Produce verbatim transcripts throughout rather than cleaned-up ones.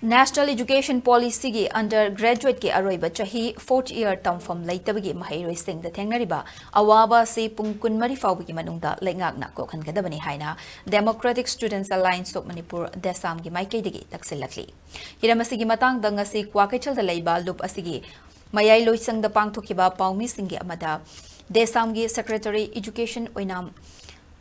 National Education Policyꯒꯤ undergraduateꯀꯤ ꯑꯔꯣꯏꯕ ꯆꯍꯤ fourth year ꯇꯝꯐꯝ ꯂꯩꯇꯕꯒꯤ ꯃꯍꯩꯔꯣꯏꯁꯤꯡꯗ ꯊꯦꯡꯅꯔꯤꯕ ꯑꯋꯥꯕ ꯑꯁꯤ ꯄꯨꯡ ꯀꯨꯟꯃꯔꯤ ꯐꯥꯎꯕꯒꯤ ꯃꯅꯨꯡꯗ ꯂꯩꯉꯥꯛꯅ ꯀꯣꯛꯍꯟꯒꯗꯕꯅꯤ ꯍꯥꯏꯅ Democratic Students Alliance of Manipur, ꯗꯦꯁꯥꯝꯒꯤ ꯃꯥꯏꯀꯩꯗꯒꯤ ꯇꯛꯁꯤꯜꯂꯛꯂꯤ꯫ ꯍꯤꯔꯝ ꯑꯁꯤꯒꯤ ꯃꯇꯥꯡꯗ ꯉꯁꯤ ꯀ꯭ꯋꯥꯀꯩꯊꯦꯜꯗ ꯂꯩꯕ ꯂꯨꯞ ꯑꯁꯤꯒꯤ ꯃꯌꯥꯏ ꯂꯣꯏꯁꯪꯗ ꯄꯥꯡꯊꯣꯛꯈꯤꯕ ꯄꯥꯎꯃꯤꯁꯤꯡꯒꯤ ꯑꯃꯗ ꯗꯦꯁꯥꯝꯒꯤ Secretary Education ꯑꯣꯏꯅꯥꯝ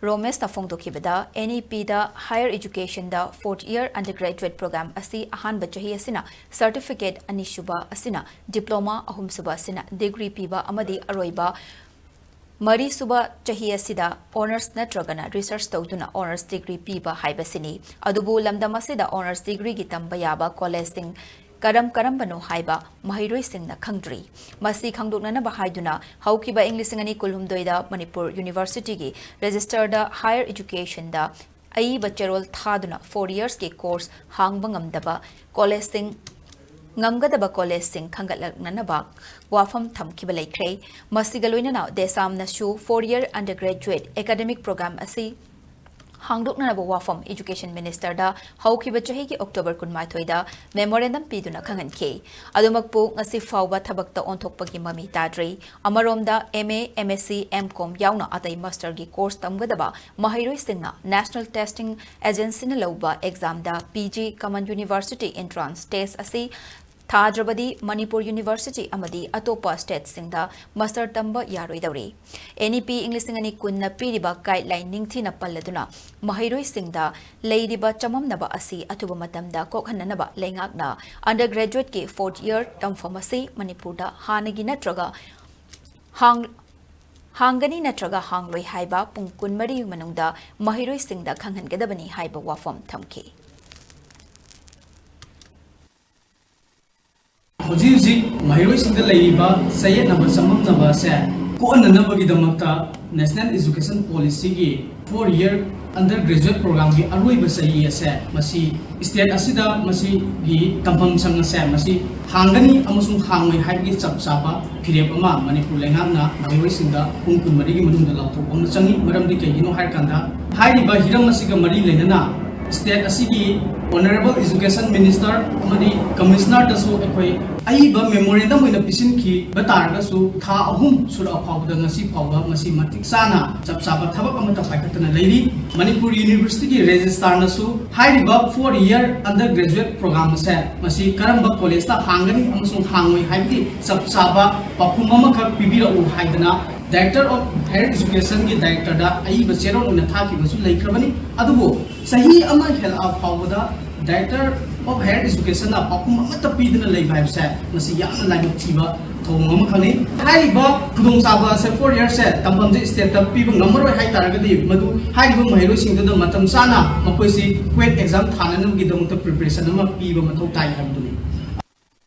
ꯔꯣꯃꯦꯁꯅ ꯐꯣꯡꯗꯣꯛꯈꯤꯕꯗ, NEPꯗ higher educationꯗ fourth year undergraduate program ꯑꯁꯤ ꯑꯍꯥꯟꯕ ꯆꯍꯤ ꯑꯁꯤꯅ certificate, ꯑꯅꯤꯁꯨꯕ ꯑꯁꯤꯅ diploma, ꯑꯍꯨꯝꯁꯨꯕ ꯑꯁꯤꯅ degree ꯄꯤꯕ ꯑꯃꯗꯤ ꯑꯔꯣꯏꯕ ꯃꯔꯤꯁꯨꯕ ꯆꯍꯤ ꯑꯁꯤꯗ honours ꯅꯠꯇ꯭ꯔꯒꯅ research ꯇꯧꯗꯨꯅ honours degree ꯄꯤꯕ ꯍꯥꯏꯕꯁꯤꯅꯤ꯫ ꯑꯗꯨꯕꯨ ꯂꯝꯗꯝ ꯑꯁꯤꯗ honours degreeꯒꯤ ꯇꯝꯕ ꯌꯥꯕ collegeꯁꯤꯡ ꯀꯔꯝ ꯀꯔꯝꯕꯅꯣ ꯍꯥꯏꯕ ꯃꯍꯩꯔꯣꯏꯁꯤꯡꯅ ꯈꯪꯗ꯭ꯔꯤ꯫ ꯃꯁꯤ ꯈꯪꯗꯣꯛꯅꯅꯕ ꯍꯥꯏꯗꯨꯅ ꯍꯧꯈꯤꯕ ꯏꯪ ꯂꯤꯁꯤꯡ ꯑꯅꯤ ꯀꯨꯟꯍꯨꯝꯗꯣꯏꯗ ꯃꯅꯤꯄꯨꯔ Universityꯒꯤ registerꯗ higher educationꯗ ꯑꯏꯕ ꯆꯦꯔꯣꯜ ꯊꯥꯗꯨꯅ four yearsꯀꯤ course ꯍꯥꯡꯕ ꯉꯝꯗꯕ collegeꯁꯤꯡ, ꯉꯝꯒꯗꯕ collegeꯁꯤꯡ ꯈꯟꯒꯠꯂꯛꯅꯅꯕ ꯋꯥꯐꯝ ꯊꯝꯈꯤꯕ ꯂꯩꯈ꯭ꯔꯦ꯫ ꯃꯁꯤꯒ ꯂꯣꯏꯅꯅ ꯗꯦꯁꯥꯝꯅꯁꯨ four year undergraduate academic program ꯑꯁꯤ ꯍꯥꯡꯗꯣꯛꯅꯅꯕ ꯋꯥꯐꯝ Education Ministerꯗ ꯍꯧꯈꯤꯕ ꯆꯍꯤꯒꯤ October ꯀꯨꯟꯃꯥꯊꯣꯏꯗ memorandum ꯄꯤꯗꯨꯅ ꯈꯪꯍꯟꯈꯤ꯫ ꯑꯗꯨꯃꯛꯄꯨ ꯉꯁꯤ ꯐꯥꯎꯕ ꯊꯕꯛꯇ ꯑꯣꯟꯊꯣꯛꯄꯒꯤ ꯃꯃꯤ ꯇꯥꯗ꯭ꯔꯤ꯫ ꯑꯃꯔꯣꯝꯗ MA, MSc, MCOM ꯌꯥꯎꯅ ꯑꯇꯩ masterꯒꯤ course ꯇꯝꯒꯗꯕ ꯃꯍꯩꯔꯣꯏꯁꯤꯡꯅ National Testing Agencyꯅ ꯂꯧꯕ examꯗ PG Common University entrance test ꯑꯁꯤ ꯊꯥꯗ꯭ꯔꯕꯗꯤ ꯃꯅꯤꯄꯨꯔ University ꯑꯃꯗꯤ ꯑꯇꯣꯞꯄ stateꯁꯤꯡꯗ master ꯇꯝꯕ ꯌꯥꯔꯣꯏꯗꯧꯔꯤ꯫ NEP ꯏꯪ ꯂꯤꯁꯤꯡ ꯑꯅꯤ ꯀꯨꯟꯅ ꯄꯤꯔꯤꯕ guideline ꯅꯤꯡꯊꯤꯅ ꯄꯜꯂꯗꯨꯅ ꯃꯍꯩꯔꯣꯏꯁꯤꯡꯗ ꯂꯩꯔꯤꯕ ꯆꯃꯝꯅꯕ ꯑꯁꯤ ꯑꯊꯨꯕ ꯃꯇꯝꯗ ꯀꯣꯛꯍꯟꯅꯅꯕ ꯂꯩꯉꯥꯛꯅ undergraduateꯀꯤ fourth year ꯇꯝꯐꯝ ꯑꯁꯤ ꯃꯅꯤꯄꯨꯔꯗ ꯍꯥꯟꯅꯒꯤ ꯅꯠꯇ꯭ꯔꯒ ꯍꯥꯡ-, ꯍꯥꯡꯒꯅꯤ ꯅꯠꯇ꯭ꯔꯒ ꯍꯥꯡꯂꯣꯏ ꯍꯥꯏꯕ ꯄꯨꯡ ꯀꯨꯟꯃꯔꯤ ꯃꯅꯨꯡꯗ ꯃꯍꯩꯔꯣꯏꯁꯤꯡꯗ ꯈꯪꯍꯟꯒꯗꯕꯅꯤ ꯍꯥꯏꯕ ꯋꯥꯐꯝ ꯊꯝꯈꯤ꯫ ꯍꯧꯖꯤꯛ ꯍꯧꯖꯤꯛ ꯃꯍꯩꯔꯣꯏꯁꯤꯡꯗ ꯂꯩꯔꯤꯕ ꯆꯌꯦꯠꯅꯕ ꯆꯃꯝꯅꯕ ꯑꯁꯦ ꯀꯣꯛꯍꯟꯅꯅꯕꯒꯤꯗꯃꯛꯇ National Education Policyꯒꯤ four year undergraduate programꯒꯤ ꯑꯔꯣꯏꯕ ꯆꯍꯤ ꯑꯁꯦ ꯃꯁꯤ state ꯑꯁꯤꯗ ꯃꯁꯤꯒꯤ ꯇꯝꯐꯝ ꯁꯪ ꯑꯁꯦ ꯃꯁꯤ ꯍꯥꯡꯒꯅꯤ ꯑꯃꯁꯨꯡ ꯍꯥꯡꯂꯣꯏ ꯍꯥꯏꯕꯒꯤ ꯆꯞ ꯆꯥꯕ ꯐꯤꯔꯦꯞ ꯑꯃ ꯃꯅꯤꯄꯨꯔ ꯂꯩꯉꯥꯛꯅ ꯃꯍꯩꯔꯣꯏꯁꯤꯡꯗ ꯄꯨꯡ ꯀꯨꯟꯃꯔꯤꯒꯤ ꯃꯅꯨꯡꯗ ꯂꯥꯎꯊꯣꯛꯄ ꯑꯃ ꯆꯪꯏ꯫ ꯃꯔꯝꯗꯤ ꯀꯩꯒꯤꯅꯣ ꯍꯥꯏꯔꯀꯥꯟꯗ ꯍꯥꯏꯔꯤꯕ ꯍꯤꯔꯝ ꯑꯁꯤꯒ ꯃꯔꯤ ꯂꯩꯅꯅ State ꯑꯁꯤꯒꯤ Honourable Education Minister ꯑꯃꯗꯤ Commissioner ꯗꯁꯨ ꯑꯩꯈꯣꯏ ꯑꯏꯕ memorandum ꯑꯣꯏꯅ ꯄꯤꯁꯤꯟꯈꯤꯕ ꯇꯥꯔꯒꯁꯨ, ꯊꯥ ꯑꯍꯨꯝ ꯁꯨꯔꯛꯑ ꯐꯥꯎꯕꯗ ꯉꯁꯤ ꯐꯥꯎꯕ ꯃꯁꯤ ꯃꯇꯤꯛ ꯆꯥꯅ ꯆꯞ ꯆꯥꯕ ꯊꯕꯛ ꯑꯃꯠꯇ ꯄꯥꯏꯈꯠꯇꯅ ꯂꯩꯔꯤ꯫ ꯃꯅꯤꯄꯨꯔ University ꯒꯤ Registrar ꯅꯁꯨ ꯍꯥꯏꯔꯤꯕ four year undergraduate program ꯑꯁꯦ ꯃꯁꯤ ꯀꯔꯝꯕ college ꯇ ꯍꯥꯡꯒꯅꯤ ꯑꯃꯁꯨꯡ ꯍꯥꯡꯉꯣꯏ ꯍꯥꯏꯕꯒꯤ ꯆꯞ ꯆꯥꯕ ꯄꯥꯎꯈꯨꯝ ꯑꯃꯈꯛ ꯄꯤꯕꯤꯔꯛꯎ ꯍꯥꯏꯗꯅ Director of Higher Education ꯒꯤ Director ꯗ ꯑꯏꯕ ꯆꯦꯔꯣꯜ ꯑꯣꯏꯅ ꯊꯥꯈꯤꯕꯁꯨ ꯂꯩꯈ꯭ꯔꯕꯅꯤ꯫ ꯑꯗꯨꯕꯨ ꯆꯍꯤ ꯑꯃ ꯍꯦꯜꯂꯛꯑ ꯐꯥꯎꯕꯗ Director of Higher Education ꯅ ꯄꯥꯎꯈꯨꯝ ꯑꯃꯠꯇ ꯄꯤꯗꯅ ꯂꯩꯕ ꯍꯥꯏꯕꯁꯦ ꯃꯁꯤ ꯌꯥꯝꯅ ꯂꯥꯏꯕꯛ ꯊꯤꯕ ꯊꯧꯑꯣꯡ ꯑꯃꯈꯛꯅꯤ꯫ ꯍꯥꯏꯔꯤꯕ ꯈꯨꯗꯣꯡꯆꯥꯕ ꯑꯁꯦ four year ꯁꯦ ꯇꯝꯐꯝꯁꯦ state ꯇ ꯄꯤꯕ ꯉꯝꯃꯔꯣꯏ ꯍꯥꯏ ꯇꯥꯔꯒꯗꯤ, ꯃꯗꯨ ꯍꯥꯏꯔꯤꯕ ꯃꯍꯩꯔꯣꯏꯁꯤꯡꯗꯨꯗ ꯃꯇꯝ ꯆꯥꯅ ꯃꯈꯣꯏꯁꯤ CUET exam ꯊꯥꯅꯅꯕꯒꯤꯗꯃꯛꯇ preparation ꯑꯃ ꯄꯤꯕ ꯃꯊꯧ ꯇꯥꯏ ꯍꯥꯏꯕꯗꯨꯅꯤ꯫